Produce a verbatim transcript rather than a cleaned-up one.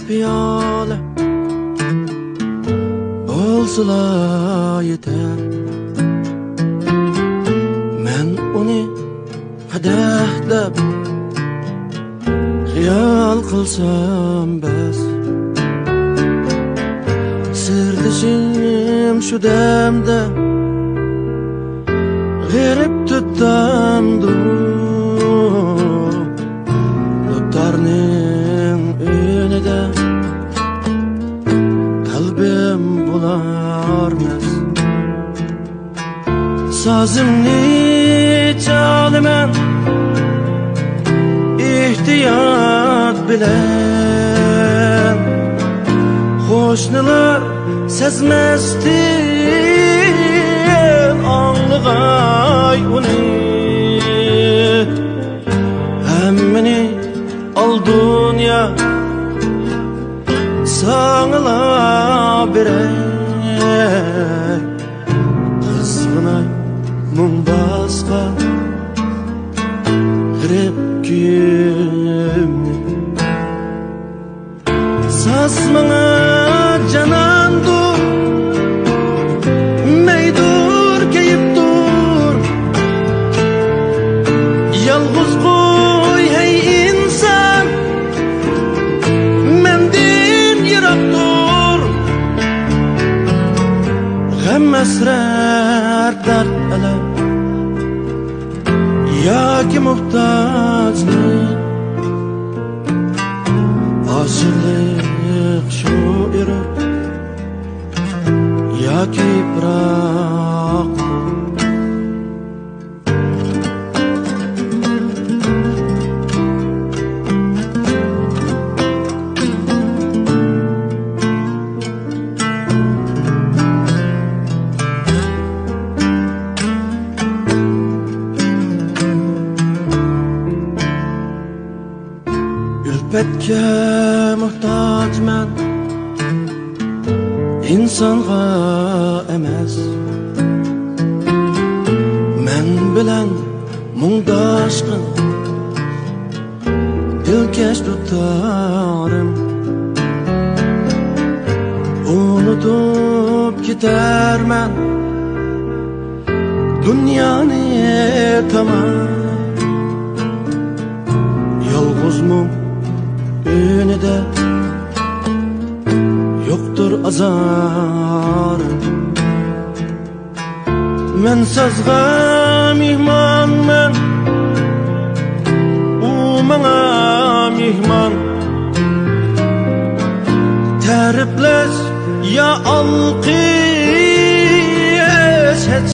پىيالە بولسىلا يېتەر. مەن ئۇنى قەدەھ دەپ خىيال قىلسام بەس. سىردىشىم شۇ دەمدە غېرىب تۇتامدۇ؟ دۇتارنىڭ ئۈنىدە قەلبىم بۇلار مەس. سازىمنى چالىمەن ئېھتىيات بىلەن، قوشنىلار سەزمەستىن ئاڭلىغاي ئۇنى. ھەممىنى ئال دۇنيا، ساڭىلا بېرەي. قىزغىناي مۇڭ باسقان غېرىب كۈيۈمنى. ساز ماڭا جاناندۇر، مەيدۇر كەيىپتۇر. يالغۇز قوي ھەي ئىنسان، مەندىن يىراق تۇر. غەم ھەسرەت دەرد ئەلەم ياكى موھتاجلىق، ئاجىزلىق شۇ ئېرىق ياكى پىراق. ئۈلپەتكە موھتاجمەن، ئىنسانغا ئەمەس. مەن بىلەن مۇڭداشقىن دىلكەش دۇتارىم، ئۇنتۇپ كېتەرمەن دۇنيانى تامام. يالغۇزمۇ ئۈنىدە يوقتۇر ئازار. مەن سازغا مېھمانمەن، ئۇ ماڭا مېھمان. تەرىپلەش يا ئالقىش، ھېچ